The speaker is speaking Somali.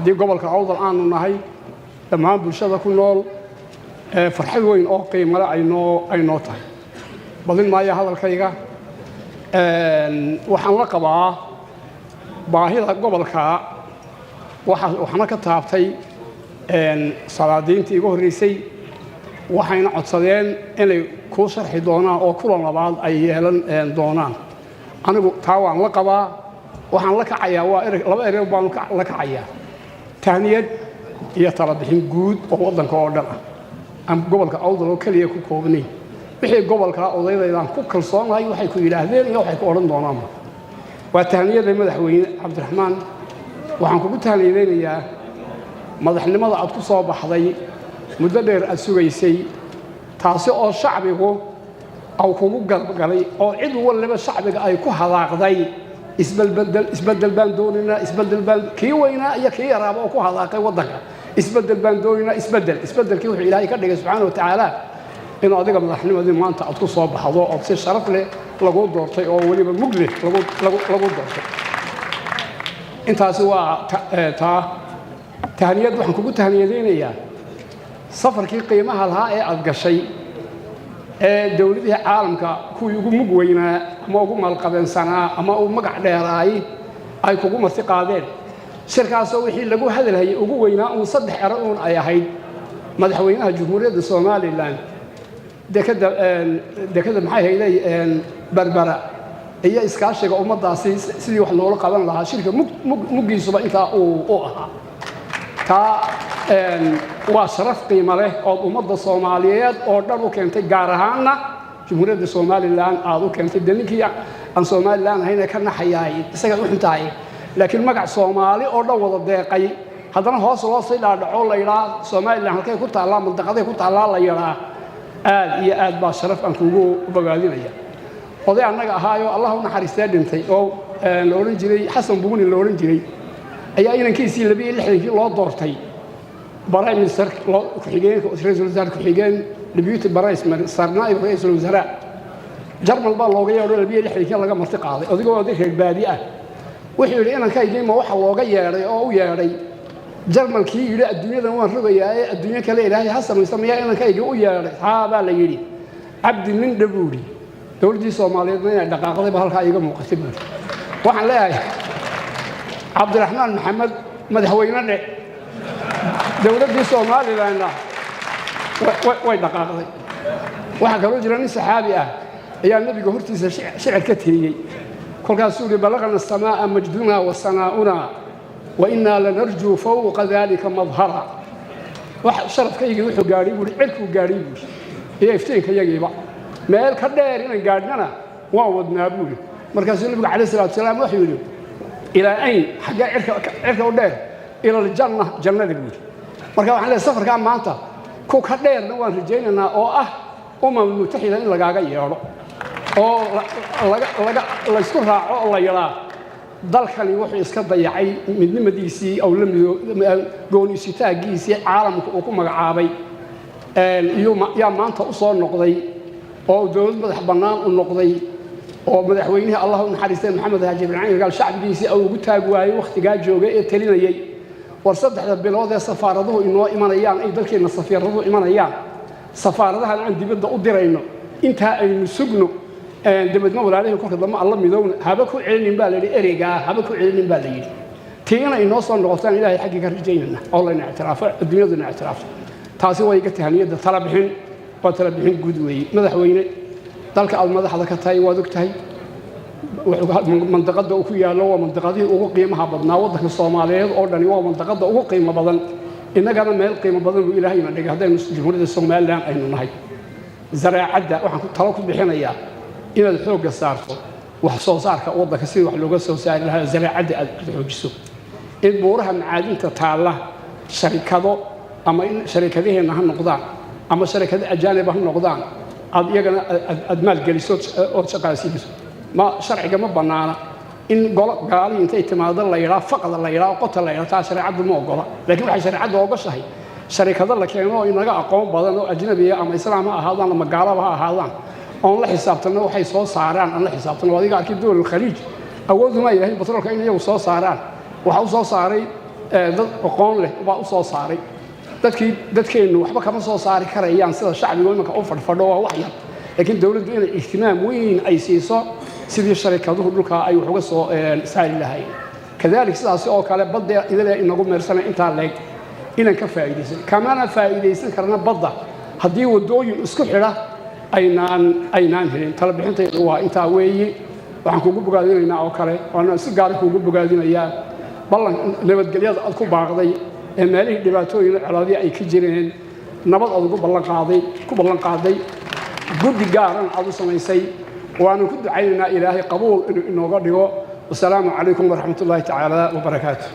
Haddii gobolka Awdal aanu nahay, dhammaan bulshada ku nool farxad weyn oo qiimale aynoo tahay. Badin maayo hadalkayga. Waxaan la qabaa baahida gobolka. Waxna ka taabtay salaadiintii iga horreysay, waxayna codsadeen inay kuu sharxi doonaan oo kulan labaad ay yeelan doonaan. Anigu taa waan la qabaa. Waxaan la kacayaa waa laba erey baanu la kacayaa: tahniyad iyo talabixin guud oo waddanka oo dhan ah, aan gobolka Awdal oo keliya ku koobnayn. Wixii gobolka odaydaydaan ku kalsoonahay waxay ku yidhaahdeen iyo waxay ku odhan doonaanba. Waa tahniyada. Madaxweyne Cabdiraxmaan, waxaan kugu tahniyadaynayaa madaxnimada aad ku soo baxday, muddo dheer aad sugaysay, taasi oo shacbigu au kugu galgalay oo cid waliba shacbiga ay ku hadaaqday: "Isbedel, isbedel baan doonaynaa, isbedel baan." Kii weynaa iyo kii yaraaba oo ku hadaaqay waddanka: "Isbedel baan doonaynaa, isbedel." Isbedelkii wuxuu Ilaahay ka dhigay, subxaana wa tacaala, inuu adiga madaxnimadii maanta aad ku soo baxdo oo si sharaf leh laguu doortay oo weliba mug leh lagu doortay. Intaasi waa taa tahniyad. Waxaan kugu tahniyadaynayaa safarkii qiimaha lahaa ee aad gashay ee dowladihii caalamka kuwii ugu mug weynaa ama ugu maalqabeensanaa ama ugu magac dheeraay ay kugu marti qaadeen. Shirkaasoo wixii lagu hadalhayay ugu weynaa uun saddex ero uun ay ahayd: madaxweynaha Jumhuuriyadda Somaliland, dekada maxay hayday Berbera, iyo iskaashiga ummaddaasi sidii wax loola qaban lahaa. Shirka muggiisuba intaa uu ahaa. Taa waa sharaf qiimo leh ood ummadda Soomaaliyeed oo dhan u keentay, gaar ahaanna Jumhuuriyadda Somaliland aad u keentay. Dee ninkii aan Somaliland ahayn ee ka naxayaay isagaad u xuntahay, laakiin magac Soomaali oo dhan wada deeqay, haddana hoos loo sii dhaadhaco, la yidhaa Somaliland halkay ku taallaa, mandaqaday ku taallaa la yidhaa, aad iyo aad baa sharaf aan kugu bogaadinaya. Oday annaga ahaayoo Allah u naxariistee dhintay oo la odhan jiray Xasan Buuni la odhan jiray ayaa inankiisii 62-kii loo doortay prime minister ku-xigeen, ra-iisul wasaare ku-xigeen, deputy prime minister, naa'ib ra-iisul wasaaraa. Jarmal baa looga yeedho, 62-kii laga marti qaaday. Odigoo oday reer baadi ah wuxuu yidhi: "Inankaygii ma waxa looga yeedhay oo u yeedhay Jarmalkii yidhi adduunyadan waan rogayaa ee adduunyo kale Ilaahay ha samaysta, miyaa inankaygii u yeedhay?" "Haa," baa la yidhi. "Cabdi nin dha," buu yidhi. "Dowladdii Soomaaliyeedna inay dhaqaaqdayba halkaa iiga muuqatay," buuri. Waxaan leeyahay, Cabdiraxmaan Maxamed madaxweyne dhe, dowladdii Somalilandna way dhaqaaqday. Waxaa kaloo jira nin saxaabi ah ayaa nebiga hortiisa shicir ka tiriyey. Kolkaasuu yihi: "بلغنا السماء مجدنا وثناؤنا وإنا لنرجو فوق ذلك مظهرا." Wax sharafkaygii wuxuu gaadhay, buuri, cirkuu gaadhay, buuri, iyo iftiinkayagiiba meel ka dheer inaan gaadhnana waan wadnaa, buuri. Markaasuu nebigu calayh salatu salaam wuxuu yidhi: "إلى أين?" Xaggee cirka u dheer? "إلى الجنة," jannada, buuri. Marka waxaan leeyahay, safarkaa maanta ku ka dheerna waan rajaynaynaa, oo ah Umam Mutaxida in lagaaga yeedho oo laysku raaco oo la yidhaa dalkani wuxuu iska dayacay midnimadiisii aw la mido gooniisitaagiisii caalamka uu ku magacaabay yaa maanta u soo noqday oo dowlad madax bannaan u noqday, oo madaxweynihii, Allah u naxariistay, Maxamed Xaaji Ibraahim Cigaal shacbigiisii au ugu taag waayey wakhtigaa joogay ee telinayay. War 3-da bilood ee safaaraduhu inoo imanayaan, ay dalkeenna safiiraduhu imanayaan, safaaradahan aan dibadda u dirayno, intaa aynu sugno, dabeedna walaalihii kolka dambe alla midowna. Haba ku celinin baa la yidhi ereygaa, haba ku celinin baa la yidhi. Tiina inoo soo noqotaan Ilaahay xaggii ka rajaynayna oo layna ictiraafo, adduunyaduna ictiraafto. Taasi waa iga tahaniyadda. Tala bixin waa tala bixin guud weeye. Madaxweyne, dalka aad madaxda ka tahay waad og tahay mandaqadda uu ku yaallo. Waa mandaqadihii ugu qiimaha badnaa waddanka Soomaaliyeed oo dhani, waa mandaqadda ugu qiimo badan. Innagana meel qiimo badan buu Ilaahayna dhigay haddaynu Jamhuuriyadda Somaliland aynu nahay. Zaraacadda waxaan talo ku bixinayaa inaad xoogga saarto wax soo saarka waddanka, sidii wax looga soo saari lahaa zaraacadda aad xoojiso, in buuraha macaadinta taalla sharikado, ama in sharikadaheenna ha noqdaan ama sharikado ajaaniba ha noqdaan, aad iyagana aad maalgeliso ood shaqaasiiso. Ma sharciga ma bannaana in golo gaali intay timaado la yidhaa faqda la yidhaa, qota la yidhaa. Taa shareecaddu ma ogola, laakiin waxay shareecaddu ogoshahay sharikado la keeno oo inaga aqoon badan oo ajnabiya, ama islaam ha ahaadaan ama gaalaba ha ahaadaan, oon la xisaabtanno waxay soo saaraan, aan la xisaabtanno. Adiga arkii dowlal Khaliij awooduma yahay batroolka in iyagu soo saaraan. Waxa u soo saaray Dad aqoon leh baa u soo saaray. Dadkii dadkeennu waxba kama soo saari karayaan sida shacbigu imanka u fadhfadho, waa wax yar. Laakiin dowladdu inay ihtimaam weyn ay siiso sidii sharikaduhu dhulkaa ay wax uga soo saari lahaayeen. Kadalik sidaasi oo kale badda idale inagu meersana intaa leeg inaan ka faa'iidaysan, kamana faa'iidaysan karna badda haddii waddooyin isku xidha aynaan helin. Talabixintaydu waa intaa weeye. Waxaan kugu bogaadinaynaa oo kale, waana si gaara kuugu bogaadinayaa ballan nabadgelyada aad ku baaqday ee meelihii dhibaatooyin colaadii ay ka jireen nabad aad ugu ballanqaaday, ku ballan qaaday, guddi gaaran aad u samaysay. Waanu ku ducaynaynaa Ilaahay qabuul inuu inooga dhigo. Wasalaamu calaykum waraxmat ullaahi tacaala wabarakaatu.